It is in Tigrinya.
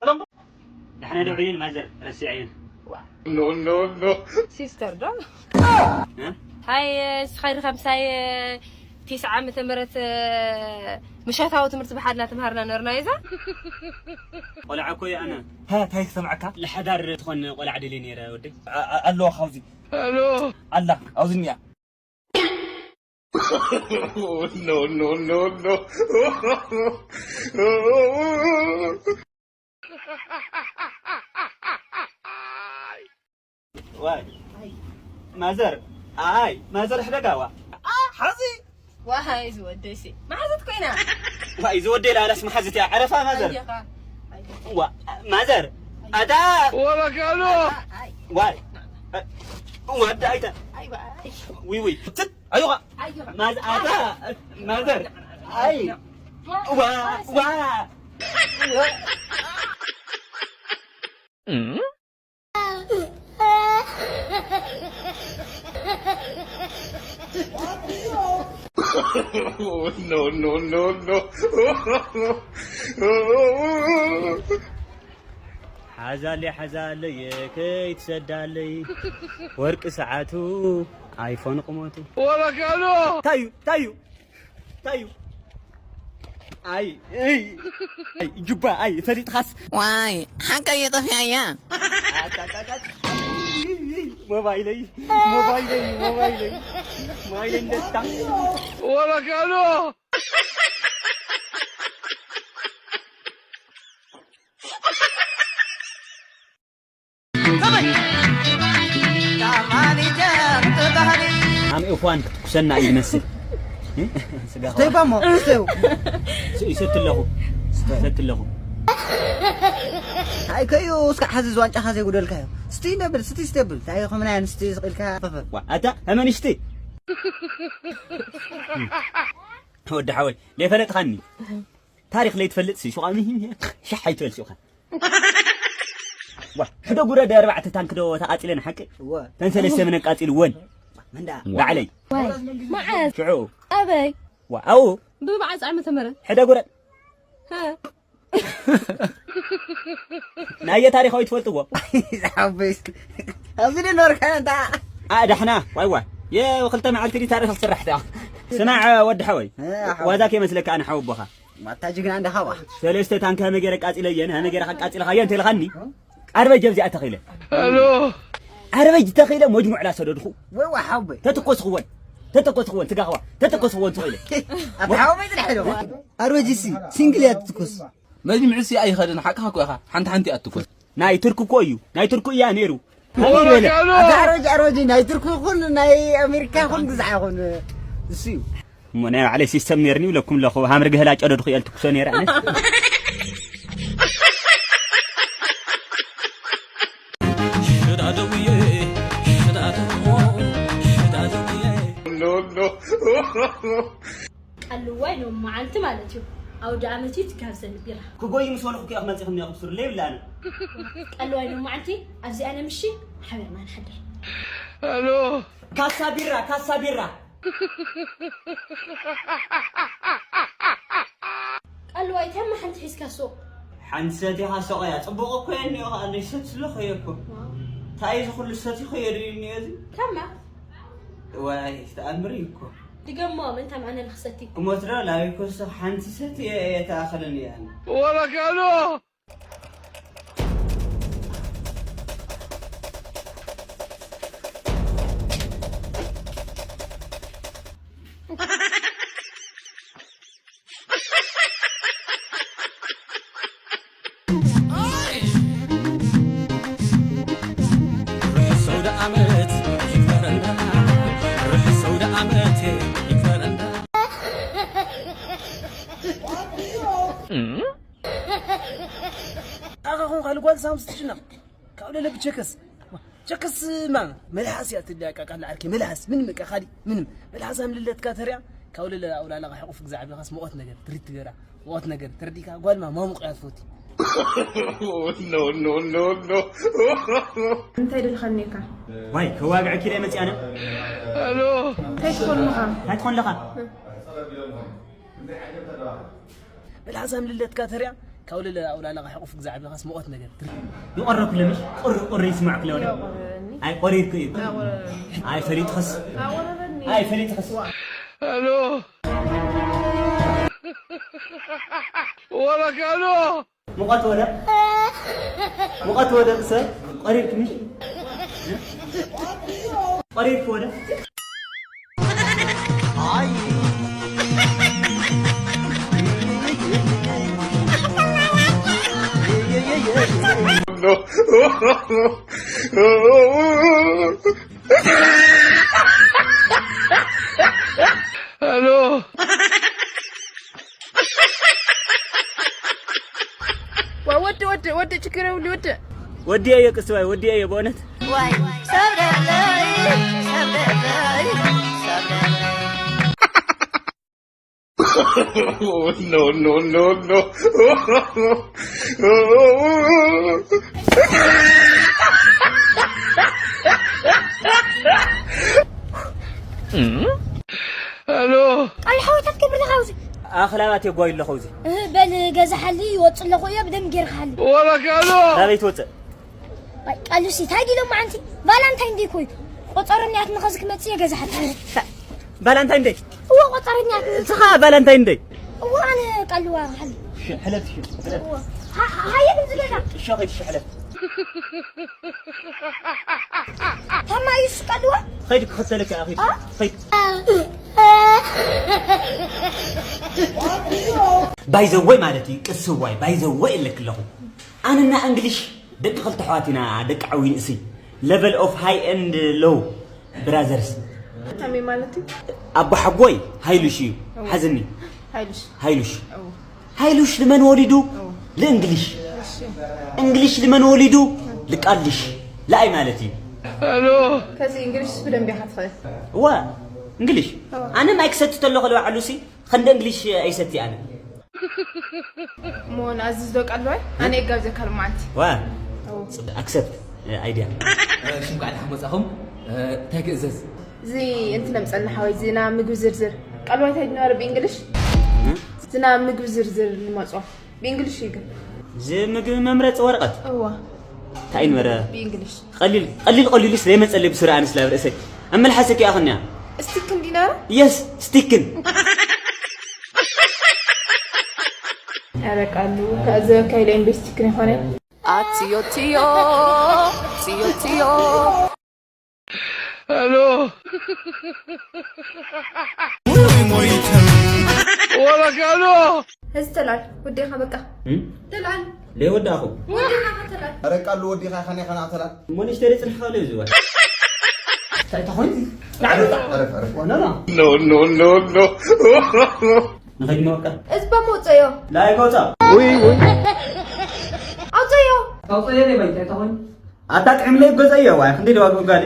ደሓን ዶ ዕዩን ማዘር ረሲዐየን። No, no, no. ሲስተር ዶ እ? ሃይ ስኻይ ከምሳይ ቲስዓ ዓመተ ምህረት ምሸታዊ ትምህርቲ ብሓድና ተምሃርና ነርና ይዛ ቆልዓ እኮ እየ ኣነ። ታ ታይ ክሰምዓካ? ለሓዳር ትኾን ቆልዓ ደልየ ነይረ ወደይ። ኣ- ኣ- ኣለዋ ካብዚ። ኣላ ኣብዚ እኒኣ። No, no, no, no. ዋይ ማዘር ኣይ ማዘር ሕደጋዋ ሓዚ ዋሃይ ዝወደይሲ መሓዘት ኮይና ዋይ ዝወደይ ላላስ መሓዝት እያ ዕረፋ ማዘር ኣየኻ ዋ ማዘር ኣታ Wala kalo. ኣይ ዋይ ወደ ኣይተ ኣይ ኣይ ዊ ዊ ትት ኣዩኻ ኣየኻ ማዝ ኣታ ማዘር ኣይ ዋ ዋ No, no, no, no. ሓዛለይ ሓዛለይ ከይትሰዳለይ ወርቂ ሰዓቱ ኣይፎን ቁመቱ Wala kalo. ታዩ ታዩ ታዩ ኣይ ኣይ ኣይ ጁባ ኣይ ፈሊጥኻስ ዋይ ሓቀይ የጠፍያያ ሞባይለይ ሞባይለይ ሞባይለይ ሞባይለይ እንደስታ Wala kalo. ኣም እኳን ክትኩሰና እዩ ዝመስል ስጋ ተይባሞ እስተው ይሰት ኣለኹ ይሰት ኣለኹ ኣይ ከዩ እስካ ሓዚ ዋንጫኻ ዘይጉደልካዮ ስቲ ነብል ስቲ ስተብል ታይ ከምና ኣንስቲ ስቂልካ ፈፈ ዋ ኣታ ኣመንሽቲ ወዲ ሓወይ ለይፈለጥኻኒ ታሪኽ ለይትፈልጥ ሲ ሹቓ ምሂም ሻሕ ኣይትበል ሹኻ ዋ ሕደ ጉረደ ኣርባዕተ ታንክ ዶ ተቃጺለን ሓቂ እወ ተን ሰለስተ ምን ኣቃጺልወን መንዳ ዋይ ባዕለይ መዓዝ ሽዑ ኣበይ ዋ ኣው ብመዓዝ ዓመተ ምህረት ሕደ ጉረድ ሃ ናየ ታሪኻዊ ትፈልጥዎ ሓበስ ኣብዚ ዶ ኖርካ እንታ ኣዳሕና ዋይ ዋይ የክልተ መዓልቲ ዲ ታሪኽ ክስራሕ ታ ስማዕ ወዲ ሓወይ ዋዛ ከይመስለካ ኣነ ሓወቦኻ ማታ ጅግና እንደ ሃዋ ሰለስተ ታንካ መገረ ቃጺለየን ሃመገረ ካቃጺልኻየን ተልኻኒ ዓርበጅ ኣብዚኣ ተኺለ Hello. ዓርበጅ ተኺለ መጅሙዕ ላሰደድኹ ወይ ዋ ሓበይ ተተኮስኽወን ተተኮስኽወን ትጋኽዋ ተተኮስኽወን ትኺለ ኣብ ሓበይ ዝድሕዶ ኣርበጅሲ ሲንግል እያ ትትኩስ መጅምዕሲ ኣይኸድን ሓቅኻ እኮ ኢኻ ሓንቲ ሓንቲ እያ ትኩስ ናይ ቱርክ እኮ እዩ ናይ ቱርክ እያ ነይሩ ኣዛ ኣርበጅ ኣርበጅ ናይ ቱርክ ይኹን ናይ ኣሜሪካ ይኹን ግዛዕ ይኹን እሱ እዩ እሞ ናይ ባዕለይ ሲስተም ነይርኒ ይብለኩም ኣለኹ ሃምሪ ገህላ ጨደድኹ እየ ልትኩሶ ነይረ ኣነ No, no. ቀልዋይ ሎም መዓልቲ ማለት እዩ ኣውደ ኣመት እዩ ትጋብዘኒ ቢራ ክጎይ ምስ በልኹ ክያ ክመፅእ ክኒኦ ክብስሩ ለይብላ ኣነ ቀልዋይ ሎም መዓልቲ ኣብዚኣ ነምሺ ሓቢርና ንሓድር Hello. ካሳ ቢራ ካሳ ቢራ ቀልዋይ ተማ ሓንቲ ሒዝካ ሱቕ ሓንቲ ሰቲኻ ሶቐያ ፅቡቕ እኮ እየ እኒኦ ከዓ ንሰት ስለ ኸየኮ እንታይ እዚ ኩሉ ሰቲ ኸየድዩ እኒኦ እዚ ተማ ዋይ ተኣምር እዩ እኮ ድገሞ ምንታ ማዕነ ንኽሰቲ እሞት ዶ ላቢኮ ስኽ ሓንቲ ሰቲ እየ እየ ተኣኸልን እየ ኣነ Wala kalo. ኣኻኹን ካልእ ጓል ሳምስ ትጭነቕ ካብ ለለ ብቸከስ ቸከስ ማ መልሓስ እያ ትድልያ ቃቃል ዓርኪ መልሓስ ምንም እቃ ካዲ ምንም መልሓስ ኣምልለትካ ተሪያ ካብ ለለ ኣውላላኻ ሕቑፍ ግዛዕ ቢኻስ ሙቐት ነገር ትሪት ትገራ ሙቐት ነገር ተረዲካ ጓል ማ ማሙቕ እያ ትፈቲ No, no, no, no. እንታይ ድልኻኒካ ዋይ ከዋግዐኪ ኢለ መፅኣነ Hello. እንታይ ትኾንኻ እንታይ ትኾን ኣለኻ መልሓስ ኣምልለትካ ተሪያ ካብ ለለ ኣውላላ ሕቑፍ ግዛዕ ቢኻስ ሙቐት ነገር። ይቐረኩ ለምሽ ቁር ቁር ይስማዕክ ለወደ። ኣይ ቆሪርኩ እዩ። ኣይ ፈሊጥኽስ። ኣይ ፈሊጥኽስ። ሄሎ። ወረክ ሄሎ። ሙቐት ወደ። ሙቐት ወደ ሰብ ቆሪርክ ምሽ። ቆሪርክ ወደ። ሄሎ። ዋ፣ ወዲ፣ ወዲ፣ ወዲ፣ ችግር የብሉ፣ ወዲ። ወዲየዮ ቅስዋይ፣ ወዲየዮ በእውነት። ዋይ፣ ሰብ ደለይ፣ ሰብ ደለይ፣ ሰብ ደለይ። No, no, no, no. ሄሎ። ቃል ሓወታት ክብሪ ለኻውዚ። ኣኽላባት የጓዩ ኣለኹ እዚ። እህ፣ በል ገዛሓሊ፣ ይወጽእ ኣለኹ እየ፣ ብደም ጌርካሓሊ። ወረክ ሄሎ። ናበይ ትወጽእ? ኣይ፣ ቃሉሲ፣ ታይ ዲሎም መዓንቲ? ቫላንታይን ደይ ኮይ። ቆጸረኛት ንኸዚ ክመጽእ እየ ገዛሓት። ቫላንታይን ደይ? እዎ፣ ቆጸረኛት። እስኻ ቫላንታይን ደይ? እዎ፣ ኣነ ቃልዋ ሓሊ። ሽ-፣ ሕለፍ፣ ሽ-፣ ሕለፍ። እዎ። ሃ-፣ ሃየ ግን ዝገዛ። እሺ፣ ኸይድ፣ እሺ፣ ሕለፍ። ታማ እዩስ ቃልዋ? ኸይድ፣ ክኽተለካ፣ ኸይድ። አ? ኸይድ። ባይ ዘ ወይ ማለት እዩ፣ ቅስዋይ፣ ባይ ዘ ወይ እለክ ኣለኹ። ኣነና እንግሊሽ ደቂ ክልተ ኣሕዋት ኢና፣ ደቂ ዓዊ ንእሲ። Level of high and low brothers። ከመይ ማለት እዩ? ኣቦ ሓጎይ ሃይሉሽ እዩ። እዎ። ሓዝኒ። ሃይሉሽ። ሃይሉሽ። እዎ። ሃይሉሽ ንመን ወሊዱ? እዎ። ልእንግሊሽ። እሺ። እንግሊሽ ንመን ወሊዱ? ልቃልሽ። ለኣይ ማለት እዩ። ከዚ እንግሊሽ ብደንብ ኢኻ ትኽእል። እዋ፣ እንግሊሽ። እዎ። ኣነ ማይ ክሰቲ ተለኹ ልባዕሉሲ፣ ኸንደ እንግሊሽ ኣይሰቲ ኣነ። እሞ ንኣዝዝ ዶ ቃልዋይ? ኣነ የጋብዘካ ሎማዓንቲ። ዋ፣ እዎ። ጽቡቅ፣ ኣክሰፕት፣ እ፣ ኣይድያ። እ፣ ሽም ቃል ሓሞጻኹም፣ እ፣ እንታይ ክእዘዝ? እዚ እንትን ኣምጸልና ሓወይ፣ እዚ ና ምግቢ ዝርዝር። ቃልዋይ እንታይ ድነበረ ብእንግሊሽ? እ? እዚ ና ምግቢ ዝርዝር ንመጾ። ብእንግሊሽ እዩ ግን። እዚ ምግቢ መምረጺ ወረቐት? እዋ። እንታይ ነበረ? ብእንግሊሽ። ቀሊል፣ ቀሊል፣ ቀሊሉስ ዘይመጸለይ ብሱሪ ኣንስ ላብ ርእሰይ። ኣብ መልሓሰኪ ኣኽንያ። ስቲክን ዲናረ? የስ፣ ስቲክን። ኧረ ቃሉ፣ ከእዘበካ ኢለ ኢንቨስቲክን ይኾነ። ኣትዮ ትዮ፣ ትዮ ትዮ። ሄሎ። ወረክ ሄሎ። እዚ ተላል፣ ወዴኻ በቃ። እም? ተላል። ለይወዳኹ። ወዴኻ ተላል። ኧረ ቃሉ ወዴኻ ኸኔ ኸና ተላል። እሞ ንእሽተይ ደይ ጽንሕኻ ለይ ዝዋ። እንታይ ተኾይኑ? ኣረፍ፣ ኣረፍ፣ ኣረፍ። ኖ፣ ኖ። ኖ፣ ኖ፣ ኖ፣ ኖ። ንኸይድ መወቀ። እዚ በምውፅእዮ። ላይ ጎፃ። ውይ፣ ውይ። ኣውፅእዮ። ኣውፅእዮ ለይ ባይ፣ እንታይ ተኾይኑ? ኣታ ጥዕምለይ ገጸዮ፣ ዋይ፣ ክንደይ ደዋ ግብጋሊ።